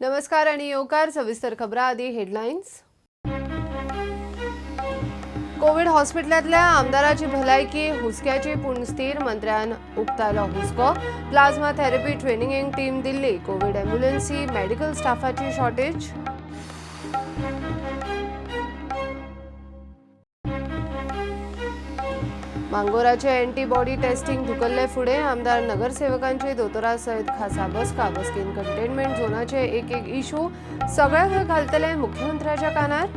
नमस्कार आणि येवकार. सविस्तर खबरा आधी हेडलाईन्स. कोविड हॉस्पिटलांतल्या आमदाराची भलायकी हुसक्याची पूण स्थिर, मंत्र्यान उक्तायलो हुसको. प्लाझ्मा थेरपी ट्रेनिंगेक टीम दिल्ली. कोविड ॲम्ब्युलन्सी मेडिकल स्टाफाची शॉर्टेज. मांगोराचे अँटीबॉडी टेस्टिंग धुकल्ले फुडें आमदार नगरसेवकांची दोतोरा सयत खासा बसका. बसकेन कंटेनमेंट झोनाचे एक एक इशू सगळ्याक घालतले मुख्यमंत्र्याच्या कानार.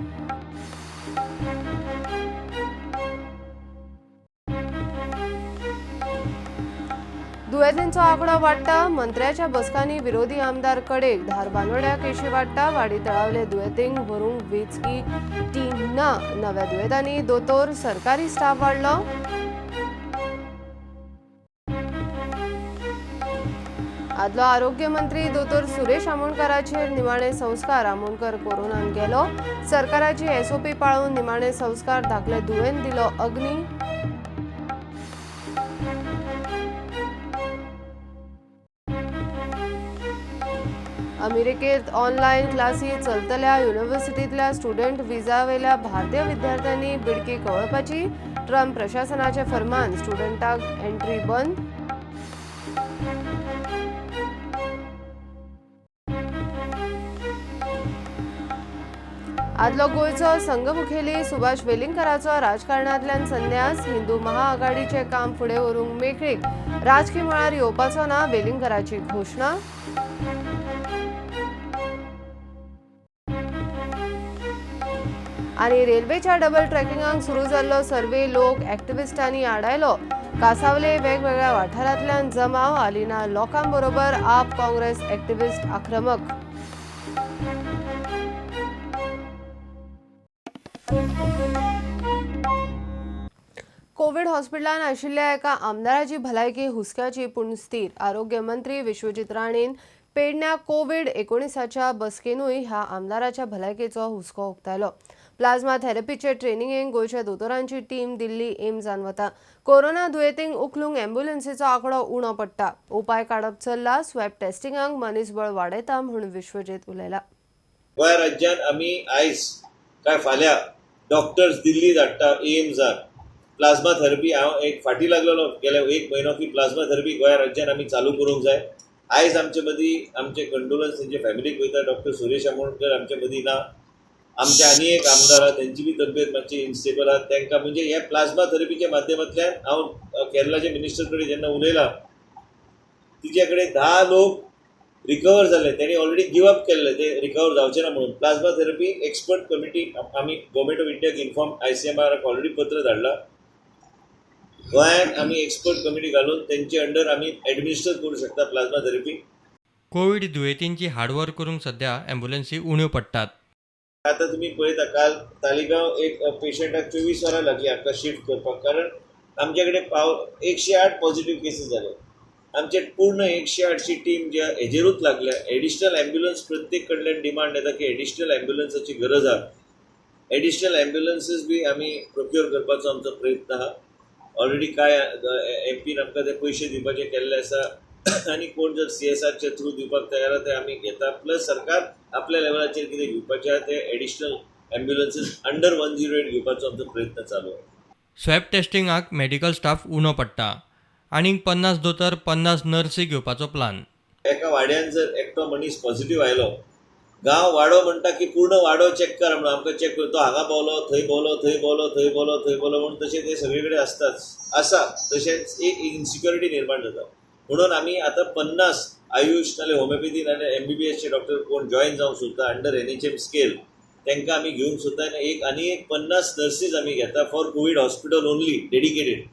दुयेंतींचो आंकडो वाडटा, मंत्र्याच्या बसकांनी विरोधी आमदार कडेक. धारबांदोड्या केशी वाडटा, वाडी तळावले दुयेंतींक व्हरूंक वेंचकी टीम ना. नव्या दुयेंतांनी दोतोर सरकारी स्टाफ वाडलो. आदलो आरोग्य मंत्री दोतोर सुरेश आमोणकराचेर निमाणे संस्कार. आमोणकर कोरोनान गेलो. सरकाराची एसओपी पाळून निमाणे संस्कार. धाकले दुयेंत दिलो अग्नी. अमेरिकेत ऑनलायन क्लासी चलतल्या युनिव्हर्सिटीतल्या स्टुडंट विजावेल्या भारतीय विद्यार्थ्यांनी बिडकी कवळपाची. ट्रम्प प्रशासनाचे फरमान. स्टुडंटाक एंट्री बंद. आदलो गोंयचो संघ मुखेली सुभाष वेलिंगकराचो राजकारणांतल्यान संन्यास. हिंदू महाआघाडीचे काम फुडें व्हरूंक मेकळीक. राजकी मळार येवपाचो ना, वेलिंगकराची घोशणा. आनी रेल्वेच्या डबल ट्रॅकिंगाक सुरू जाल्लो सर्वे लोक ॲक्टिव्हिस्टांनी आडायलो. कासावले वेगवेगळ्या वाठारांतल्यान जमाव. आलिना लोकांबरोबर आप काँग्रेस ॲक्टिव्हिस्ट आक्रमक. कोविड हॉस्पिटलान आशिल्ल्या एका आमदाराची भलायकी हुसक्याची पूण स्थिर. आरोग्य मंत्री विश्वजीत राणेन पेडण्या कोविड 19च्या बसकेनूय ह्या आमदाराच्या भलायकेचो हुसको उक्तायलो. प्लाझ्मा थेरपीचे ट्रेनिंगेक गोंयच्या दोतोरांची टीम दिल्ली एम्सान वता. कोरोना दुयेंतींक उखलूंक ॲम्ब्युलन्सीचो आंकडो उणो पडटा. उपाय काडप चल्ला. स्वॅब टेस्टिंगाक मनीसबळ वाडयता म्हूण विश्वजीत उलयला. गोंय राज्यान आमी आयज काय फाल्यां डॉक्टर्स दिल्ली धाडटा एम्सान. प्लाझ्मा थेरपी हांव एक फाटी लागलेलो गेल्या एक म्हयनो की प्लाझ्मा थेरपी गोंय राज्यान आमी चालू करूंक जाय. आयज आमचे मदीं आमचे कंडोलन्स तेंच्या फॅमिलीक वयता. डॉक्टर सुरेश आमोणकर आमचे मदीं ना. आमचे आनी एक आमदार आहा, तेंची बी तब्येत मातशी इनस्टेबल आहा. तांकां म्हणजे ह्या प्लाझ्मा थेरपीच्या माध्यमांतल्यान हांव केरलाच्या मिनिस्टर कडेन जेन्ना उलयलां, तिचे कडेन 10 लोक रिकवर जाले. तेणी ऑलरेडी गिव अप केल्ले, ते रिकवर जावचे ना म्हणून. प्लाझ्मा थेरपी एक्सपर्ट कमिटी आमी गव्हर्मेंट ऑफ इंडियाक इन्फॉर्म, आयसीएमआराक ऑलरेडी पत्र धाडलां. गोंयांत आमी एक्सपर्ट कमिटी घालून तेंचे अंडर आमी एडमिनिस्टर करूं शकता प्लाझ्मा थेरपी. कोवीड दुयेंतींची हाडव्हर करूंक सध्या ॲम्ब्युलन्सी उण्यो पडटात. आतां तुमी पळयता काल तालिगांव एक पेशंटाक 24 वरां लागली आमकां शिफ्ट करपाक, कारण आमचे कडेन 108 पॉझिटीव केसीस जाले. आमचे पूर्ण 108ची टीम ज्या हेजेरूच लागल्या. एडिशनल ॲम्ब्युलन्स प्रत्येक कडल्यान डिमांड येता की एडिशनल ॲम्ब्युलन्साची गरज आहा. एडिशनल ॲम्ब्युलन्सीस बी आमी प्रोक्युअर करपाचो आमचो प्रयत्न आहा. ऑलरेडी कांय एमपीन आमकां ते पयशे दिवपाचे केल्ले आसा आनी कोण जर सीएसआरचे थ्रू दिवपाक तयार आहा ते आमी घेता. प्लस सरकार आपल्या लेवलाचेर कितें घेवपाचें आहा ते एडिशनल ॲम्ब्युलन्सीस अंडर 108 घेवपाचो आमचो प्रयत्न चालू आहा. स्वॅब टेस्टिंगाक मेडिकल स्टाफ उणो पडटा. आनीक 50 दोतोर 50 नर्सी घेवपाचो प्लान. एका वाड्यान जर एकटो मनीस पॉझिटीव आयलो, गांव वाडो म्हणटा की पूर्ण वाडो चॅक कर म्हणून आमकां चॅक कर, तो हांगा पावलो, थंय पावलो, थंय पावलो, थंय पावलो, थंय पावलो म्हणून तशें ते सगळे कडेन आसताच आसा. तशेंच एक इन्सिक्युरिटी निर्माण जाता. म्हणून आमी आतां 50 आयुश नाल्यार होमिओपॅथी नाल्यार एमबीबीएसचे डॉक्टर कोण जॉयन जावंक सोदता अंडर एनएचएम स्केल तांकां आमी घेवंक सोदता. आनी एक आनी एक 50 नर्सीस आमी घेता for Covid hospital only dedicated.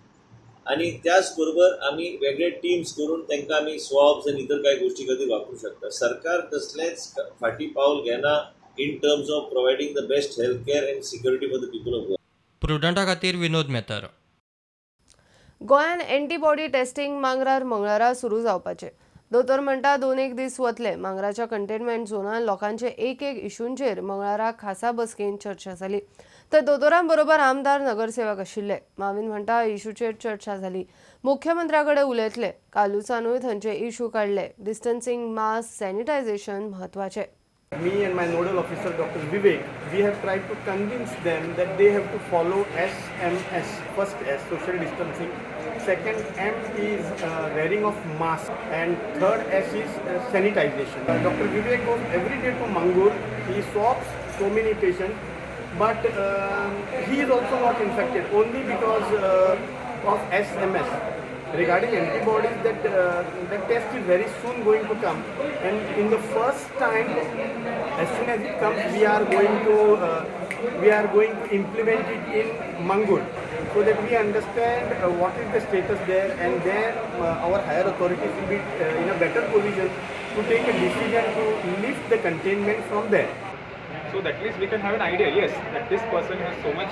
आनी त्याच बरोबर आमी वेगळे टिम्स करून तांकां आमी स्वॉब्स आनी इतर कांय गोश्टी खातीर वापरूंक शकता. सरकार कसलेंच फाटीं पावल घेना in terms of providing the best health care and security for the people of Goa. प्रुडंटा खातीर विनोद मेहतर. गोंयान अँटीबॉडी टेस्टिंग मांगरार मंगळारा सुरू जावपाचें. दोतोर म्हणटा 2-1 दीस वतले. मांगराच्या कंटेनमेंट झोनान लोकांचे एक एक इशूंचेर मंगळारा खासा बसकेन चर्चा जाली. तर दोतोरांबरोबर आमदार नगरसेवक आशिल्ले. माविन म्हणटा इशूचेर चर्चा जाली. मुख्यमंत्र्या कडेन उलयतले. कालुचानूय थंयचे इशू काडले. डिस्टन्सिंग, मास्क, सॅनिटायझेशन म्हत्वाचें. Me and my nodal officer Dr. Vivek, we have tried to convince them that they have to follow SMS. First S, social distancing. Second M is wearing of mask, and third S is sanitization. Dr. Vivek goes every day to Mangur. He swabs so many patients, but he is also not infected only because of SMS. Regarding antibodies, that the test is very soon going to come, and in the first time, as soon as it comes, we are going to implement it in Mangur, so that we understand what is the status there, and then our higher authorities will be in a better position to take a decision to lift the containment from there. So that at least we can have an idea, yes, that this person has so much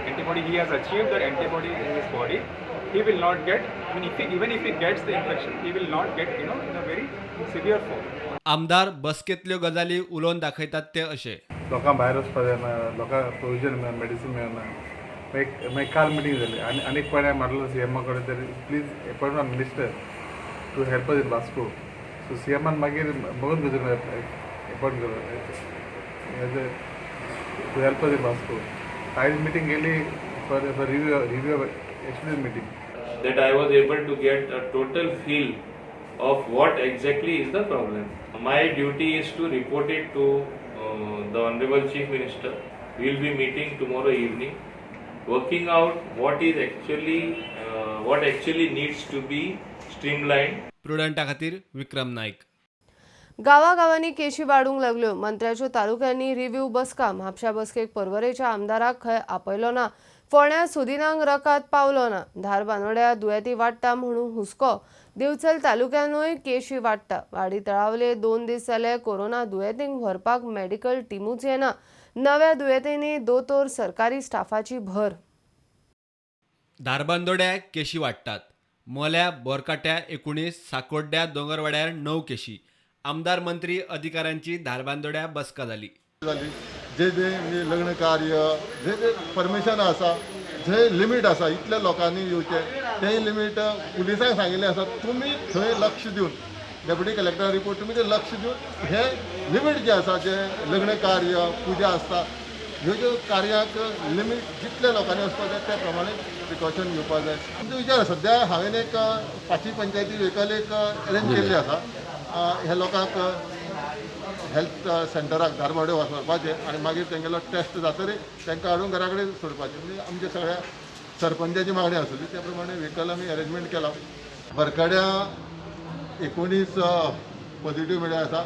antibody, he has achieved that antibody in his body, he will not get, I mean, even if he gets the infection, he will not get, you know, in a very severe form. आमदार बसकेंतल्यो गजाली उलोवन दाखयतात ते अशे लोकांक भायर वचपाक जायना, लोकांक प्रोविजन मेळना, मेडिसीन मेळना. मागीर काल मिटींग जाली आनी आनीक पळय हांवें मारलो सी एमा कडेन तरी please appoint minister to help us in Vasco. So C एमान मागीर मगन गजून एपॉयंट केलो as a to help us in Vasco. आयज मिटींग केली for review actually meeting. That I was able to get a total feel of what exactly is the problem. My duty is to report it to the Honorable Chief Minister. We will be meeting tomorrow evening, working out what is actually what actually needs to be streamlined. प्रुडंटा खातीर विक्रम नाईक. गावागावांनी केशी वाडूंक लागल्यो. मंत्र्याच्यो तालुक्यांनी review बसका. म्हापशा बसकेक पर्वरेच्या आमदाराक खंय आपयलो ना. फोंड्या सुदिनांक रकाद पावलो ना. धारबानोड्या दुयेंती वाडटा म्हणून हुस्को. दिवचल तालुक्यानूय केशी वाडटा. वाडी तळावले 2 दीस जाले कोरोना दुयेंतींक व्हरपाक मेडिकल टिमूच येना. नव्या दुयेंतींनी दोतोर सरकारी स्टाफाची भर. धारबांदोड्या केशी वाडटात. मोल्या बोरकाट्या 19, साकोड्ड्या दोंगरवाड्यार 9 केशी. आमदार मंत्री अधिकाऱ्यांची धारबांदोड्या बसका जाली. जे जे लग्न कार्य जे जे परमिशन आसा, जे लिमीट आसा इतल्या लोकांनी येवचें तेंय लिमीट पुलिसांक सांगिल्लें आसा. तुमी थंय लक्ष दिवन डेप्युटी कलेक्टर रिपोर्ट तुमी ते लक्ष दिवन हे लिमीट जे आसा, जे लग्न कार्य पुजा आसता ह्यो ज्यो कार्याक लिमीट जितल्या लोकांनी वचपाक जाय त्या प्रमाणे प्रिकॉशन घेवपाक जाय. आमचो विचार सद्या हांवें एक 5 पंचायती व्हेकल एक अरेंज केल्ली आसा ह्या लोकांक हेल्थ सेंटराक धारबावडे व्हरपाचें आनी मागीर तेंगेलो टेस्ट जातरी तांकां हाडून घरा कडेन सोडपाचें. म्हणजे आमच्या सगळ्या सरपंचाची मागणी आसली त्या प्रमाणे व्हेकल आमी अरेंजमेंट केला. वरकड्या 19 पॉझिटिव्ह मेळ्ळे आसा,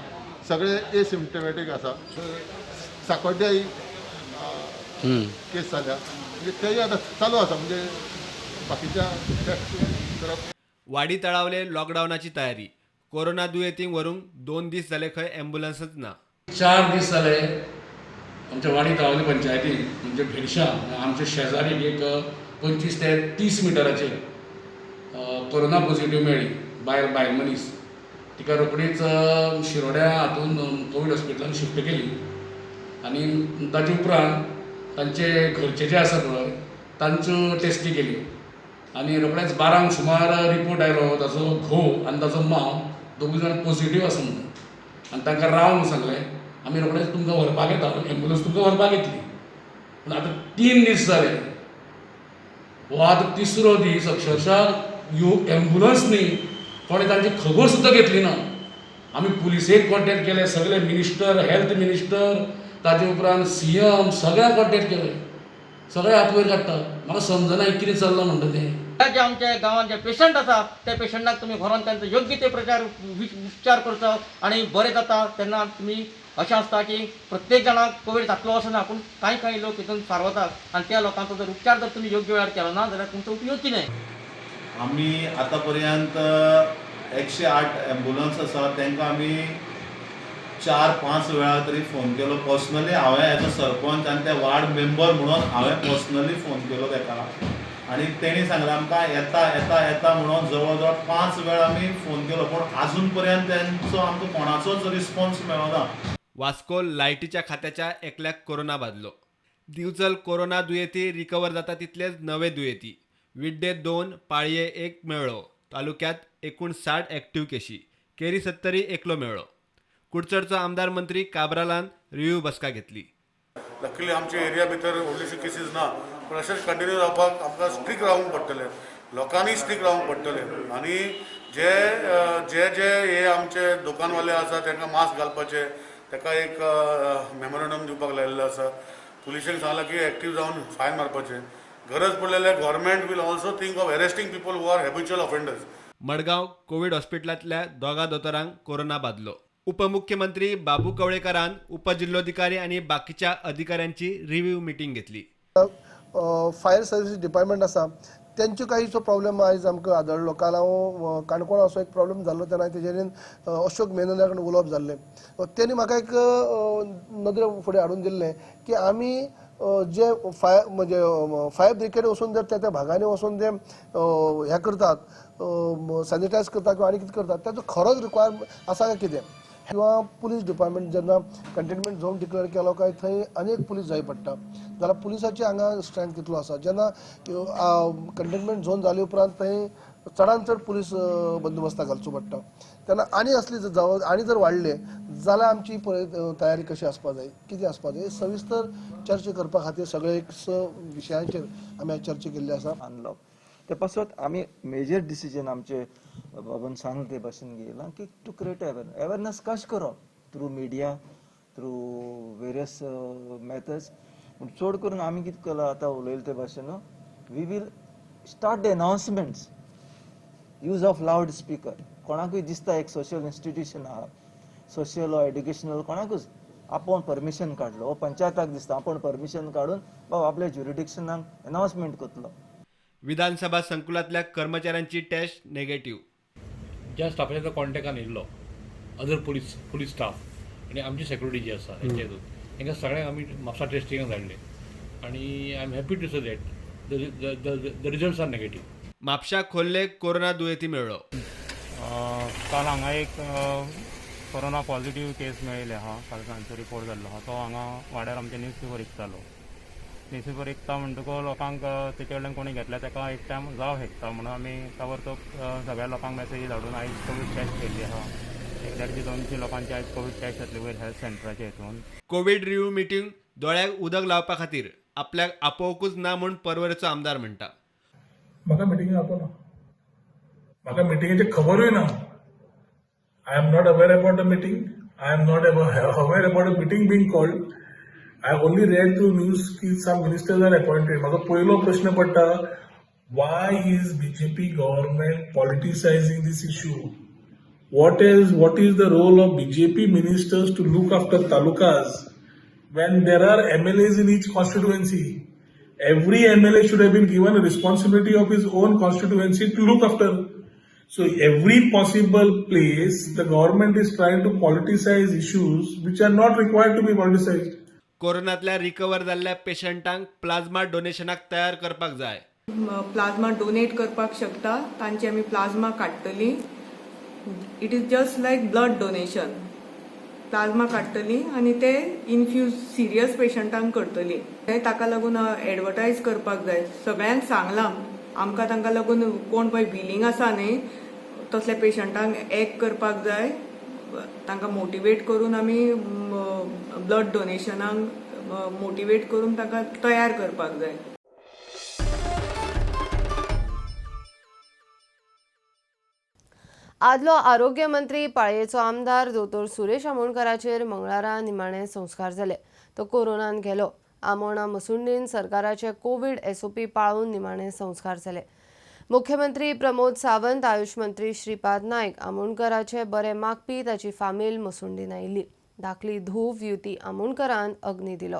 सगळे एसिम्टमॅटीक आसा. साकोड्ड्याय केस जाल्या, म्हणजे तेय आतां चालू आसा, म्हणजे बाकीच्या टेस्ट करप. वाडी तळावले लॉकडावनाची तयारी. कोरोना दुयेंतींक व्हरूंक 2 दीस जाले खंय ॲम्ब्युलन्सच ना. 4 दीस जाले आमच्या वाडी तळावली पंचायतीन म्हणजे भेडशा आमच्या शेजारी एक 25 ते 30 मिटराचेर कोरोना पॉझिटिव्ह मेळ्ळी बायल मनीस. तिका रोखडीच शिरोड्या हातून कोवीड हॉस्पिटलान शिफ्ट केली आनी ताजे उपरांत तांचे घरचे जे आसा पळय तांच्यो टेस्टी केल्यो आनी रोखडेच 12 सुमार रिपोर्ट आयलो ताजो घोव आनी ताजो मांव दोगूय जाण पॉझिटिव्ह आसा म्हणून. आनी तांकां राव म्हणून सांगलें, आमी रोखडेच तुमकां व्हरपाक येता, एम्बुलन्स तुमकां व्हरपाक येतली. पूण आतां 3 दीस जाले, हो आतां तिसरो दीस अक्षरशः ह्यो एम्बुलन्स न्ही कोणें तांची खबर सुद्दां घेतली ना. आमी पुलिसेक कॉन्टेक्ट केले, सगळे मिनिस्टर, हेल्थ मिनिस्टर, ताजे उपरांत सी एम, सगळ्यांक कॉन्टेक्ट केले, सगळे हात वयर काडटा. म्हाका समजना कितें चल्लां म्हणटा तें. जे आमच्या गांवांत जे पेशंट आसा त्या पेशंटाक तुमी व्हरोन तांचो योग्य ते प्रचार उपचार करचो आनी बरें जाता तेन्ना तुमी अशें आसता की प्रत्येक जाणाक कोवीड जातलो अशें ना, पूण कांय कांय लोक हितून फारवतात आनी त्या लोकांचो जर उपचार जर तुमी योग्य वेळार केलो ना जाल्यार तुमचो उपयोग कितें. आमी आतां पर्यंत 108 एम्बुलन्स आसा तांकां आमी 4-5 वेळा तरी फोन केलो पर्सनली. हांवें एज अ सरपंच आनी ते वार्ड मेंबर म्हणून हांवें पर्सनली फोन केलो ताका आनी तेणी सांगलें आमकां येता येता येता म्हणून जवळ जवळ 5 वेळा आमी फोन केलो, पूण आजून पर्यंत तेंचो आमकां कोणाचोच रिस्पॉन्स मेळना. वास्को लायटीच्या खात्याच्या एकल्याक कोरोना बादलो. दिवचल कोरोना दुयेंती रिकवर जाता तितलेच नवे दुयेंती. विड्डे 2, पाळये 1 मेळ्ळो. तालुक्यात एकूण 60 ॲक्टिव्ह केशी. केरी 70 एकलो मेळ्ळो. कुडचडचो आमदार मंत्री काब्रालान रिव्यू बसका घेतली. लकीली आमच्या एरिया भितर व्हडलीशी केसीस ना, पूण अशेंच कंटिन्यू रावपाक आमकां स्ट्रिक्ट रावंक पडटलें, लोकांनी स्ट्रिक्ट रावंक पडटलें. आनी जे जे जे हे आमचे दुकानवाले आसा तांकां मास्क घालपाचे, ताका एक मेमोरंडम दिवपाक लायिल्लो आसा. पुलिशेक सांगलां की एक्टीव जावन फायन मारपाचें. गरज पडलें जाल्यार government will also think of arresting people who are habitual offenders. Madgaon Covid हॉस्पिटलांतल्या दोगा दोतोरांक कोरोना बादलो. उपमुख्यमंत्री बाबू कवळेकरान उपजिल्होधिकारी आनी बाकीच्या अधिकाऱ्यांची रिव्ह्यू मिटींग घेतली. फायर सर्विस डिपार्टमेंट आसा तेंच्यो कांयचो प्रॉब्लेम आयज आमकां आदळ्ळो. काल हांव काणकोण असो एक प्रॉब्लेम जाल्लो तेन्ना तेजेर अशोक मेनोना कडेन उलोवप जाल्लें. तेणी म्हाका एक नदरे फुडें हाडून दिल्लें की आमी जे फायर म्हणजे फायर ब्रिगेड वचून जर त्या त्या भागांनी वचून ते हें करतात, सॅनिटायज करतात किंवा आनी कितें करतात, ताचो खरोच रिक्वायरमेंट आसा काय कितें. किंवा पुलीस डिपार्टमेंट जेन्ना कंटेनमेंट झोन डिक्लेअर केलो काय थंय अनेक पुलीस जाय पडटा, जाल्यार पुलिसाची हांगा स्ट्रेंथ कितलो आसा. जेन्ना कंटेनमेंट झोन जाले उपरांत थंय चडान चड पुलीस बंदोबस्ताक घालचो पडटा, तेन्ना आनी असली जर आनी जर वाडले जाल्यार आमची तयारी कशी आसपा जाय, कितें आसपा जाय, सविस्तर चर्चा करपा खातीर सगळे एक स विशयांचेर आमी चर्चा केल्ली आसा. अनलॉक ते पासत आमी मेजर डिसिजन आमचे बाबान सांगले ते भाशेन घेयलां की टू क्रिएट अवेरनेस कशें करप through media, through various methods. पूण चड करून आमी कितें केलां आतां उलयले ते भाशेन, we will start the announcements, use of loud speaker. कोणाकूय दिसता एक सोशल इन्स्टिट्यूशन आहा, सोशल ऑर एड्युकेशनल, कोणाकूच आपूण परमिशन काडलो वो पंचायताक दिसता आपूण परमिशन काडून बाबा आपल्या ज्युरिडिक्शनाक अनाउन्समेंट करतलो. विधानसभा संकुलातल्या कर्मचाऱ्यांची टेस्ट नेगेटिव्ह. ज्या स्टाफाच्या कॉन्टॅक्टान येयल्लो अदर पुलीस स्टाफ आनी आमची सेक्युरिटी जी आसा हेंच्या हितून तांकां सगळ्यांक आमी म्हापसा टेस्टिंगाक धाडले आनी I am happy to say that the results are negative. म्हापशा Khorle corona दुयेंती मेळ्ळो. काल हांगा एक कोरोना पॉझिटिव्ह केस मेळिल्ले आहा. काल सांजचो रिपोर्ट जाल्लो आहा. तो हांगा वाड्यार आमचे न्यूज पेपर विकतालो. न्यूज पेपर विकता म्हणटकच लोकांक तेचे कडल्यान कोणी घेतल्यार ताका एक टायम जावं शकता म्हणून आमी ताबडतोब सगळ्या लोकांक मॅसेजी धाडून आयज कोवीड टेस्ट केल्ली आहा. 150-200 लोकांची आयज कोवीड टेस्ट जातली वयर हेल्थ सेंटराच्या हितून. कोवीड रिव्ह्यू मिटींग दोळ्याक उदक लावपा खातीर आपल्याक आपोवकूच ना म्हूण पर्वरेचो आमदार म्हणटा. म्हाका मिटिंगेक आपयना, म्हाका मिटिंगेची खबरूय ना. I am not aware about the meeting. I am not aware about a meeting being called. I only read through news की some ministers are appointed. म्हाका पयलो प्रश्न पडटा, why is BJP government politicising this issue? What is the role of BJP ministers to look after talukas when there are MLAs in each constituency? Every MLA should have been given a responsibility of his own constituency to look after. So every possible place the government is trying to politicize issues which are not required to be politicized. कोरोनातल्या recover जाल्ल्या पेशंटांक plasma डोनेशनाक तयार करपाक जाय. Plasma donate करपाक शकता, तांचे आमी plasma काडटली. It is just like blood donation. Plasma काडटली आनी ते इन्फ्यूज सिरियस पेशंटांक करतली. ताका लागून एडवर्टायज करपाक जाय. सगळ्यांक सांगलां आमकां, तांकां लागून कोण पळय विलींग आसा न्ही तसल्या पेशंटांक एक करपाक जाय. तांकां मोटिवेट करून आमी ब्लड डोनेशनाक मोटिवेट करून तांकां तयार करपाक जाय. आदलो आरोग्य मंत्री पाळयेचो आमदार दोतोर सुरेश आमोणकराचेर मंगळारा निमाणे संस्कार जाले. तो कोरोनान गेलो. आमोणा मसुंडीन सरकाराचे कोवीड एसओपी पाळून निमाणे संस्कार जाले. मुख्यमंत्री प्रमोद सावंत, आयुष मंत्री श्रीपाद नायक आमोणकराचे बरे मागपी ताची फामील मसुंडीन आयिल्ली. धाकली धूव युती आमोणकरान अग्नी दिलो.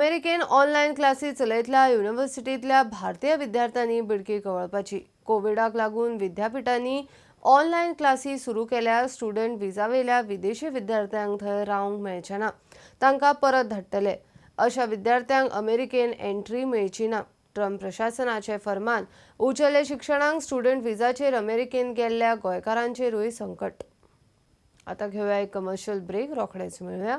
अमेरिकेन ऑनलायन क्लासी चलयतल्या युनिव्हर्सिटींतल्या भारतीय विद्यार्थ्यांनी बिडकी कवळपाची. कोविडाक लागून विद्यापिठांनी ऑनलायन क्लासी सुरू केल्यार स्टुडंट विजावेल्या विदेशी विद्यार्थ्यांक थंय रावंक मेळचें ना, तांकां परत धाडटले. अशा विद्यार्थ्यांक अमेरिकेन एंट्री मेळची ना. ट्रम्प प्रशासनाचे फरमान उंचेले शिक्षणाक स्टुडंट विजाचेर अमेरिकेन गेल्ल्या गोंयकारांचेरूय संकट. आता घेऊया एक कमर्शियल ब्रेक, रोखडेच मेळूया.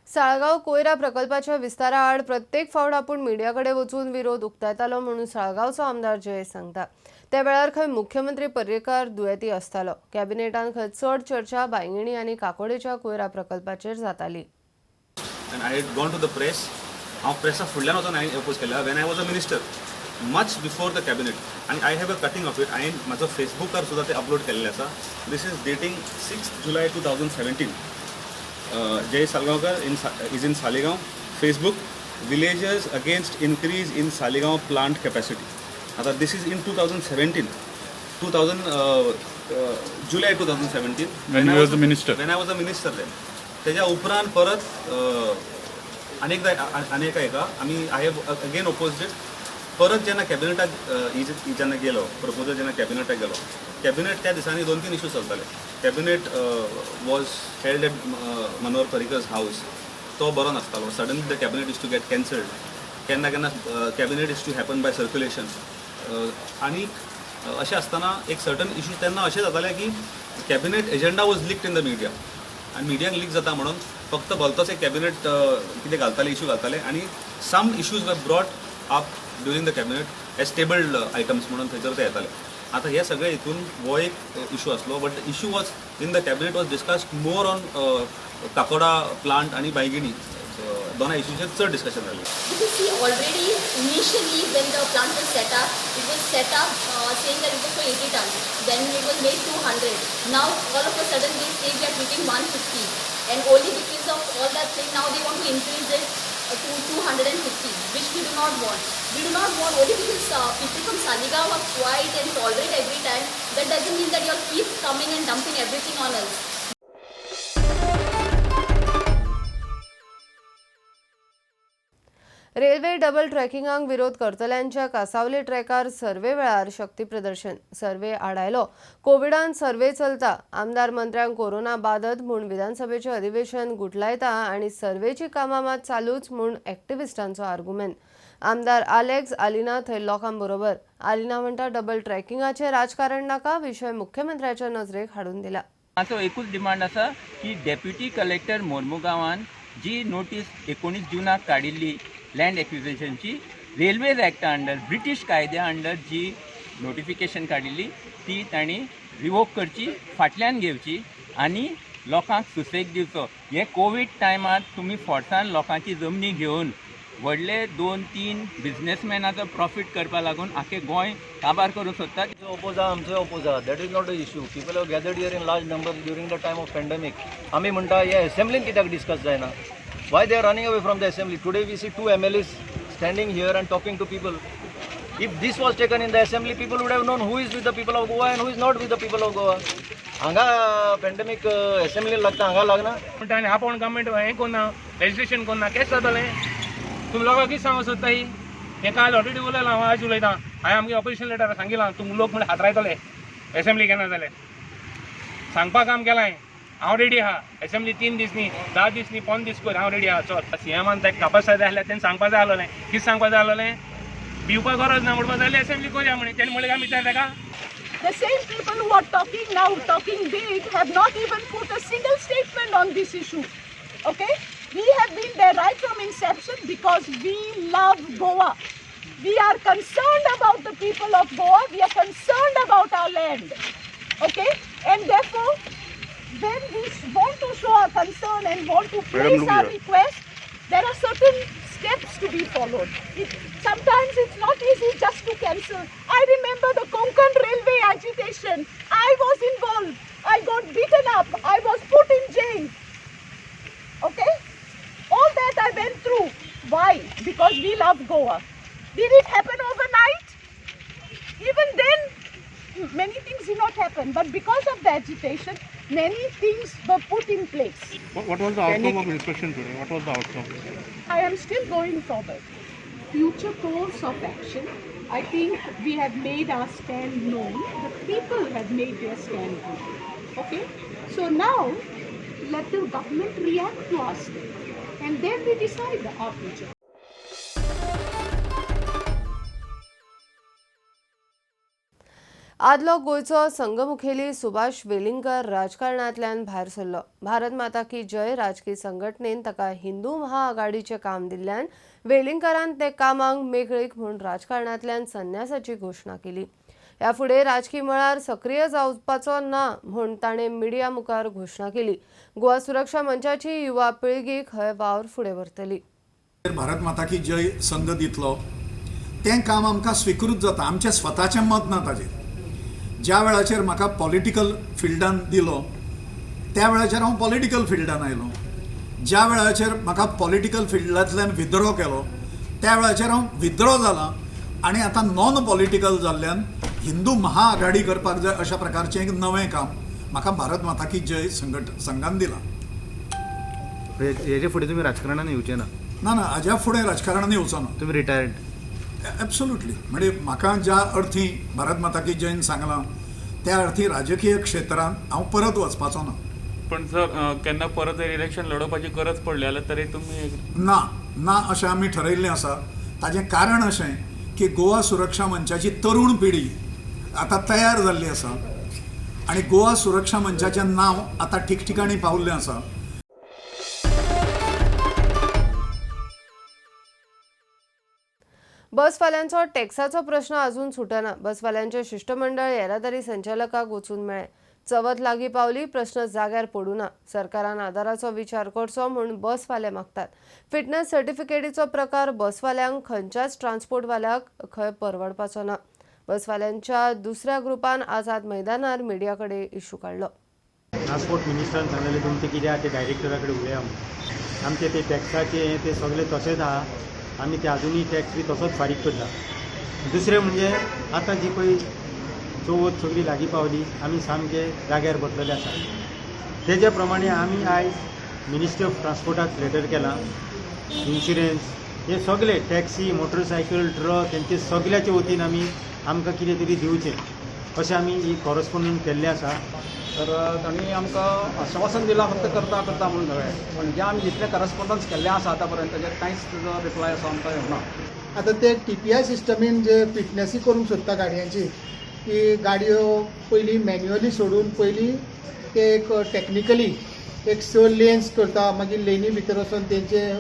साळगांव कोयरा प्रकल्पाच्या विस्ताराआड प्रत्येक फावट आपूण मिडियाकडे वचून विरोध उक्तायतालो म्हणून साळगांवचो आमदार जयेश सांगता. त्या वेळार खंय मुख्यमंत्री पर्रीकार दुयेंती आसतालो. कॅबिनेटान खंय चड चर्चा बांयगिणी आनी काकोडेच्या कोयरा प्रकल्पाचेर जाताली. And I had gone to the press. हांव प्रेसा फुडल्यान वचून हांवें अपोज केला when I was a minister, much before the cabinet. आनी I have a cutting of it. हांवें म्हाजो फेसबुकार सुद्दां ते अपलोड केल्लें आसा. This is dating 6 July 2017. Jay Salgaonkar is in Saligao. Facebook, villagers against increase in Saligao plant capacity. आता this is in 2017, July 2017. When you was a minister. When I was a minister then. तेज्या उपरांत परत अनेक एका आमी I have again opposed it. परत जेन्ना कॅबिनेटाक जेन्ना गेलो, प्रपोजल जेन्ना कॅबिनेटाक गेलो, कॅबिनेट त्या दिसांनी 2-3 इश्यू चलताले. Cabinet was held at Manohar Parrikar's house. तो बरो नासतालो. Suddenly the cabinet is to get cancelled. केन्ना केन्ना cabinet is to happen by circulation. आनी अशें आसतना एक सर्टन इश्यू तेन्ना अशें जातालें की cabinet agenda was leaked in the media. आनी मिडियाक लीक जाता म्हणून फक्त भलतोच एक कॅबिनेट कितें घालताले, इश्यू घालताले आनी some issues were brought up during the cabinet as tabled items म्हणून थंयसर ते येताले. आतां हे सगळे हितून हो एक इशू आसलो, but the issue was in the cabinet was discussed more on Kakoda plant आनी बायगिणी, दोनाय इशूचेर चड डिस्कशन जालें. Because see, already initially when the plant was set up, it was set up saying that it was for 80 tons. Then it was made 200. Now all of a sudden they say we are treating 150, and only because of all that thing now they want to increase it to 250, which we do not want. We do not want only because people from Saligao are quiet and tolerate every time. That doesn't mean that you all keep coming and dumping everything on us. Railway double ट्रॅकिंगाक विरोध करतल्यांच्या कासावले ट्रॅकार survey वेळार शक्ती प्रदर्शन. Survey आडायलो. कोविडान survey चलता. आमदार मंत्र्यांक corona बादत म्हूण विधानसभेचें अधिवेशन गुटलायता आनी सर्वेची कामां मात चालूच म्हूण एक्टिविस्टांचो आर्गुमेंट. आमदार आलेक्स आलिना थंय लोकां बरोबर. आलिना म्हणटा डबल ट्रॅकिंगाचें राजकारण नाका, विशय मुख्यमंत्र्याच्या नजरेक हाडून दिला. आमचो एकूच डिमांड आसा की डेप्युटी कलेक्टर मोर्मुगांवान जी नोटीस 19 जूनाक काडिल्ली लँड एक्विजिशनची, रेल्वेज एक्टा अंडर, ब्रिटीश कायद्या अंडर जी नोटिफिकेशन काडिल्ली ती तांणी रिवोक करची, फाटल्यान घेवची आनी लोकांक सुसेग दिवचो. हे कोवीड टायमार तुमी फोर्सान लोकांची जमनी घेवन व्हडले 2-3 बिजनेसमॅनाचो प्रॉफीट करपा लागून आख्खें गोंय काबार करूंक सोदतात. ओपोज आहा, आमचोय ओपोज आहा. That is not a issue. People have gathered here in large number during the time of pandemic. आमी म्हणटा हे असेंब्लीन कित्याक डिस्कस जायना? Why they are running away from the assembly? Today we see 2 MLAs standing here and talking to people. If this was taken in the assembly, people would have known who is with the people of Goa and who is not with the people of Goa. हांगा पेंडेमीक assembly लागता, हांगा लागना. म्हणटा आनी आपूण government हें कोन्ना, legislation कोन्ना, केश जातलें? तुमी लोकांक कितें सांगूंक सोदता ही? हें काल ऑलरेडी उलयलां हांव, आयज उलयतां. हांवें आमगे ऑपोजिशन लिडराक सांगिलां, तुमी लोक म्हणल्यार हातरायतले एसेंब्ली केन्ना जाल्यार. सांगपाक काम केलां. हांव रेडी आहा. एसेंब्ली 3 दीस न्ही, 10 दीस न्ही, 15 दीस कर, हांव रेडी आहा. चल सीएमान ताका कापास जाय आसल्यार तेणें सांगपा जाय आसलें. कितें सांगपा जाय आसलें? भिवपा गरज ना म्हणपा जाय, एसेंब्ली करया म्हणे. तेणें म्हणलें काय विचार ताका? The same people who are talking now, talking big, have not even put a single statement on this issue. Okay? We have been there right from inception because we love Goa. We are concerned about the people of Goa. We are concerned about our land. Okay? And therefore, when we want to show our concern and want to place our request, There are certain steps to be followed. Sometimes it's not easy just to cancel. I remember the Konkan Railway agitation. I was involved. I got beaten up. I was put in jail. Okay? All that I went through. Why? Because we love Goa. Did it happen overnight? Even then, many things did not happen. But because of the agitation, many things were put in place. What was the outcome of inspection today? What was the outcome? I am still going forward. Future course of action, I think we have made our stand known. The people have made their stand known. Okay? So now, let the government react to our stand. And then we decide our future. आदलो गोंयचो संघमुखेली सुभाष वेलिंगकर राजकारणांतल्यान भायर सरलो. भारत माता की जय राजकी संघटनेन ताका हिंदू महाआघाडीचें काम दिल्ल्यान वेलिंगकरान ते कामाक मेकळीक म्हूण राजकारणांतल्यान संन्यासाची घोशणा केली. ह्या फुडें राजकी मळार सक्रीय जावपाचो ना म्हूण ताणें मिडिया मुखार घोशणा केली. गोवा सुरक्षा मंचाची युवा पिळगी खंय वावर फुडें व्हरतली. भारत माता की जय संघ दितलो तें काम आमकां स्विकृत जाता. आमचें स्वताचें मत ना ताजेर. ज्या वेळाचेर म्हाका पॉलिटिकल फिल्डान दिलो त्या वेळाचेर हांव पॉलिटिकल फिल्डान आयलो. ज्या वेळाचेर म्हाका पॉलिटिकल फिल्डांतल्यान विद्रो केलो त्या वेळाचेर हांव विद्रो जाला आनी आतां नॉन पॉलिटिकल जाल्ल्यान हिंदू महाआघाडी करपाक जाय अशा प्रकारचें एक नवें काम म्हाका भारत माता की जय संघान दिलां. हेजे फुडें तुमी राजकारणान येवचे ना? ना ना, हाज्या फुडें राजकारणान येवचो ना. तुमी रिटायर्ड? एब्सोल्युटली. म्हणजे म्हाका ज्या अर्थी भारत माता की जयन सांगलां त्या अर्थी राजकीय क्षेत्रांत हांव परत वचपाचो ना. पण सर केन्ना परत इलेक्शन लढोवपाची गरज पडली जाल्यार तरी तुमी ना ना अशें आमी ठरयिल्लें आसा. ताजें कारण अशें की गोवा सुरक्षा मंचाची तरुण पिढी आतां तयार जाल्ली आसा आनी गोवा सुरक्षा मंचाचें नांव आतां ठिकठिकाणी पावल्लें आसा. बसवाल्यांचो टॅक्साचो प्रश्न अजून सुटना. बसवाल्यांचे शिष्टमंडळ येरादारी संचालकाक वचून मेळ्ळें. चवथ लागीं पावली, प्रश्न जाग्यार पडूं ना. सरकारान आदाराचो विचार करचो म्हूण बसवाले मागतात. फिटनेस सर्टिफिकेटीचो प्रकार बसवाल्यांक खंयच्याच ट्रान्सपोर्टवाल्याक खंय परवडपाचो ना. बसवाल्यांच्या दुसऱ्या ग्रुपान आझाद मैदानार मिडिया कडेन इश्यू काडलो. ट्रान्सपोर्ट मिनिस्टरान सांगलें तुमचें कितें आहा तें डायरेक्टरा कडेन उलया म्हणून. आमचे ते टॅक्साचे ते सगळे तशेंच आहा. आमी ते आजुनूय टॅक्स बी तसोच फारीक करता. दुसरें म्हणजे आतां जी पळय चवथ सगळी लागीं पावली, आमी सामके जाग्यार बसलेले आसा. तेज्या प्रमाणे आमी आयज मिनिस्ट्री ऑफ ट्रान्सपोर्टाक लेटर केलां. इन्शुरन्स हे सगळे टॅक्सी, मोटरसायकल, ट्रक हेंचे सगळ्याचे वतीन आमी आमकां कितें तरी दिवचें अशें आमी ही कॉरस्पोंडंट केल्लें आसा. तर तांणी आमकां आश्वासन दिलां फक्त करता करता म्हणून सगळें, पूण जें आमी जितलें करस्पोंडन्स केल्लें आसा आतां पर्यंत ताजेर कांयच ताजो रिप्लाय असो आमकां येवना. आतां ते TPI सिस्टमीन जे फिटनेसी करूंक सोदता गाडयांची, की गाडयो पयलीं मॅन्युअली सोडून पयलीं ते एक टॅक्निकली एक 6 लेन्स करता, मागीर लेनी भितर वचून तेंचे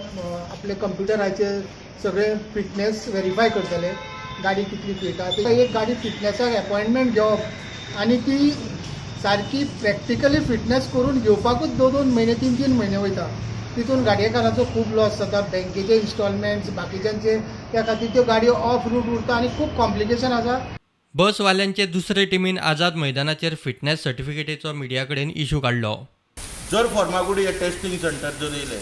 आपले कंप्युटराचेर सगळे फिटनेस वेरीफाय करतले गाडी कितली फिट आहा. एक गाडी फिटनेसाक एपॉयंटमेंट घेवप आनी ती सारकी प्रॅक्टिकली फिटनेस करून घेवपाकूच 2-2 म्हयने 3-3 म्हयने वयता. तितून गाडयेकारांचो खूब लॉस जाता, बँकेचे इन्स्टॉलमेंट्स बाकीच्यांचे, त्या खातीर त्यो गाडयो ऑफ रूट उरता आनी खूब कॉम्प्लिकेशन आसा. बसवाल्यांचे दुसरे टिमीन आझाद मैदानाचेर फिटनेस सर्टिफिकेटीचो मिडिया कडेन इश्यू काडलो. जर फर्मागुडी हे टेस्टिंग सेंटर जर येयलें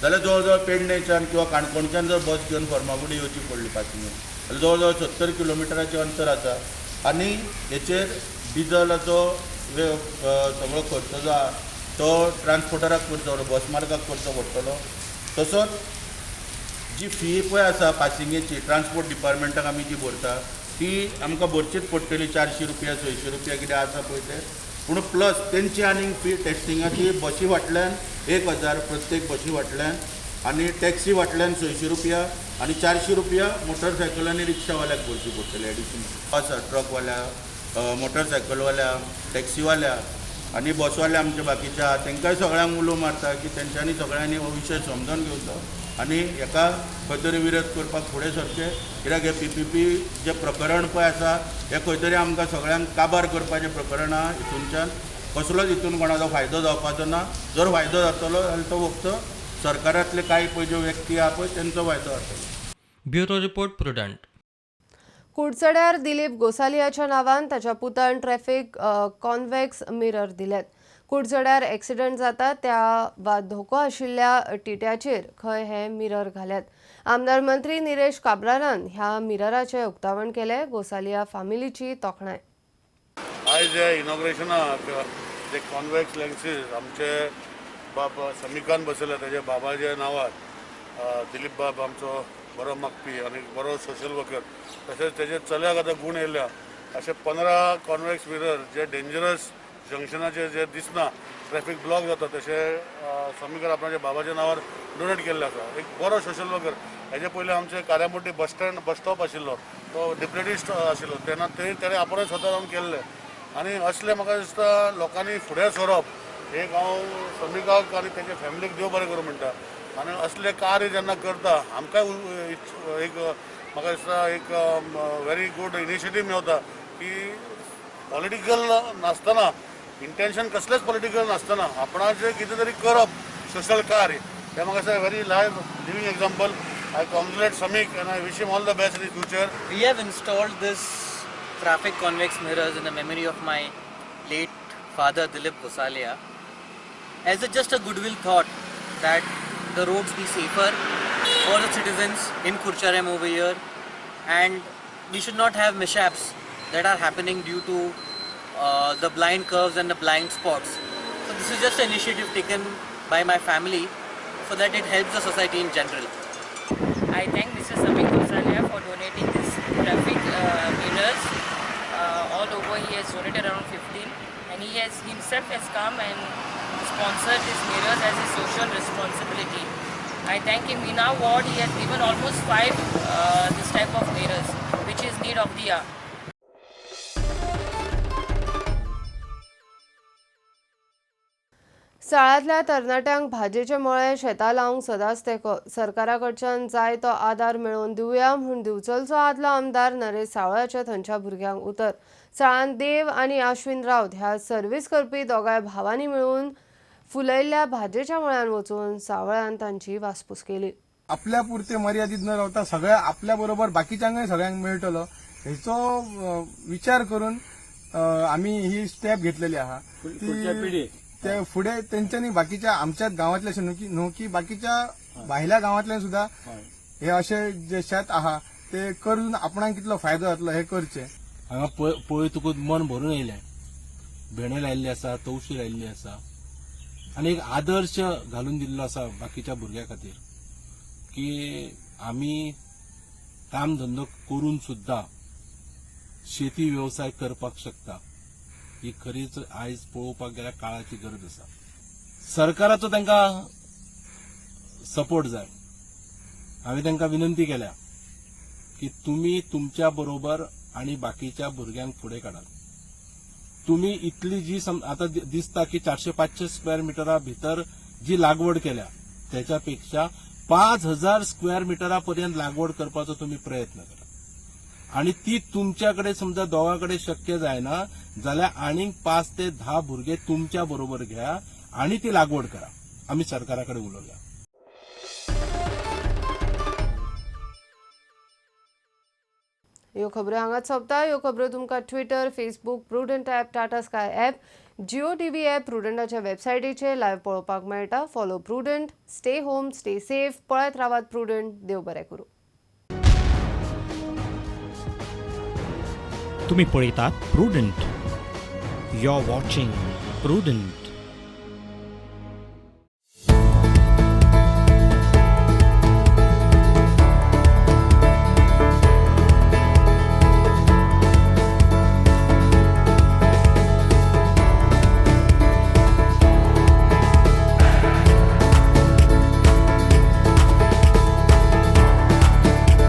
जाल्यार जवळ जवळ पेडणेच्यान किंवा काणकोणच्यान जर बस घेवन फर्मागुडी येवची पडली पासिंगेर जाल्यार जवळ जवळ 70 किलोमिटराचें अंतर आसा आनी हेचेर डिजलाचो सगळो खर्च जो आहा तो ट्रान्सपोर्टराक करचो पडटलो, बस मालकाक करचो पडटलो. तसोच जी फी पळय आसा पासिंगेची ट्रान्सपोर्ट डिपार्टमेंटाक आमी जी भरता ती आमकां भरचीच पडटली, 400 रुपया 600 रुपया कितें आसा पळय तें. पूण प्लस तेंची आनीक फी टेस्टिंगाची बशी फाटल्यान 1000 प्रत्येक बशी फाटल्यान आनी टॅक्सी फाटल्यान 600 रुपया आनी 400 रुपया मोटरसायकल आनी रिक्षावाल्याक भरची पडटली एडिशनल आसा. ट्रकवाल्या, मोटरसायकलवाल्या, टॅक्सीवाल्या आनी बसवाल्या आमच्या बाकीच्या आहा तेंकांय सगळ्यांक उलो मारता की तेंच्यांनी सगळ्यांनी हो विशय समजून घेवचो आनी हेका खंय तरी विरोध करपाक फुडें सरचें. कित्याक हें PPP जें प्रकरण पळय आसा हें खंय तरी आमकां सगळ्यांक काबार करपाचें प्रकरण आहा. हितूनच्यान कसलोच हितून कोणाचो फायदो जावपाचो ना. जर फायदो जातलो जाल्यार तो फक्त सरकारांतले कांय पळय ज्यो व्यक्ती आहा पळय तेंचो फायदो जातलो. Bureau report, Prudent. कुडचड्यार दिलीप गोसालियाच्या नांवान ताच्या पुतान ट्रॅफिक कॉन्व्हेक्स मिरर दिल्यात. कुडचड्यार एक्सिडंट जाता त्या वा धोको आशिल्ल्या टिट्याचेर खंय हे मिरर घाल्यात. आमदार मंत्री निरेश काब्रालान ह्या मिरराचें उक्तावण केलें. गोसालिया फामिलीची तोखणाय. आयज हे इनॉग्रेशनाक जे कॉन्व्हेक्स लेन्सीस आमचे बाब समीकान बसयले तेजे बाबाच्या नांवार, दिलीप बाब आमचो बरो मागपी आनी बरो सोशल वर्कर, तशेंच तेजे चल्याक आतां गूण येयल्या अशे 15 कॉन्व्हेक्स मिरर जे डेंजरस जंक्शनाचेर जे दिसना, ट्रॅफिक ब्लॉक जाता, तशें समीकर आपणाच्या बाबाच्या नांवार डोनेट केल्लें आसा. एक बरो सोशल वर्कर. हेजे पयलीं आमचे काऱ्यामुड्डी बस स्टँड बस स्टॉप आशिल्लो तो डिप्लेटिस्ट आशिल्लो तेन्ना तेणें आपणें स्वता जावन केल्लें. आनी असलें म्हाका दिसता लोकांनी फुडें सरप एक हांव समीकाक आनी तेजे फॅमिलीक देव बरें करूं म्हणटा. आनी असलें कार्य जेन्ना करता आमकांय एक म्हाका दिसता एक व्हेरी गूड इनिशिएटीव मेवता की पॉलिटिकल नासतना, इंटेन्शन कसलेंच पॉलिटिकल नासतना आपणाचें कितें तरी करप सोशल कार्य, तें म्हाका दिसता very live living example. I congratulate Samik and I wish him all the best in future. We have installed this traffic convex mirrors in the memory of my late father Dilip Gosalia as a just a goodwill thought that the roads be safer for the citizens in Curchorem over here, and we should not have mishaps that are happening due to the blind curves and the blind spots. So this is just an initiative taken by my family so that it helps the society in general. I thank Mr. Samik Gosalia for donating this traffic mirrors. All over he has donated around 15, and he has himself has come and sponsored these mirrors as his social responsibility. I thank him. In our ward he has given almost 5 this type of mirrors, which is need of the hour. साळांतल्या तरणाट्यांक भाजयेचे मळे शेतां लावंक सदांच तेंको, सरकारा कडच्यान जाय तो आदार मेळोवन दिवया म्हूण दिवचलचो आदलो आमदार नरेश सावळाचे थंयच्या भुरग्यांक उतर. साळांत देव आनी आश्विन रावत ह्या सर्वीस करपी दोगांय भावांनी मेळून फुलयल्ल्या भाजयेच्या मळ्यान वचून सावळ्यान तांची वासपूस केली. आपल्या पुरते मर्यादीत न रावता सगळ्या आपल्या बरोबर बाकीच्यांकय सगळ्यांक मेळटलो हेचो विचार करून आमी ही स्टेप घेतलेली आहा. ते फुडें तेंच्यांनी बाकीच्या आमच्याच गांवांतले अशें न्हू की बाकीच्या भायल्या गांवांतल्यान सुद्दां हे अशें जे शेत आहा ते करून आपणाक कितलो फायदो जातलो हे करचें. हांगा पळय तुका मन भरून येयलें. भेंडे लायिल्ले आसा, तवशी लायिल्ली आसा आनी एक आदर्श घालून दिल्लो आसा बाकीच्या भुरग्यां खातीर की आमी काम धंदो करून सुद्दां शेती वेवसाय करपाक शकता. ही खरीच आयज पळोवपाक गेल्यार काळाची गरज आसा. सरकाराचो तांकां सपोर्ट जाय. हांवें तांकां विनंती केल्या की तुमी तुमच्या बरोबर आनी बाकीच्या भुरग्यांक फुडें काडात. तुमी इतली जी आतां दिसता की 400-500 स्क्वेअर मिटरा भितर जी लागवड केल्या त्याच्या पेक्षा 5000 स्क्वेअर मिटरा पर्यंत लागवड करपाचो तुमी प्रयत्न करा. आनी ती तुमच्या कडेन समजा दोगां कडेन शक्य जायना जाल्यार आनीक 5 ते 10 भुरगे तुमच्या बरोबर घ्या आनी ती लागवड करा. आमी सरकारा कडेन उलोवया. ह्यो खबरो हांगाच सोंपता. ह्यो खबरो तुमकां Twitter, Facebook, Prudent app, Tata Sky app, Jio TV app, प्रुडंटाच्या वेबसायटीचेर लायव्ह पळोवपाक मेळटा. Follow Prudent, stay home, stay safe. पळयत रावात प्रुडंट. देव बरें करूं. तुम्ही पळयतात Prudent. You are watching Prudent.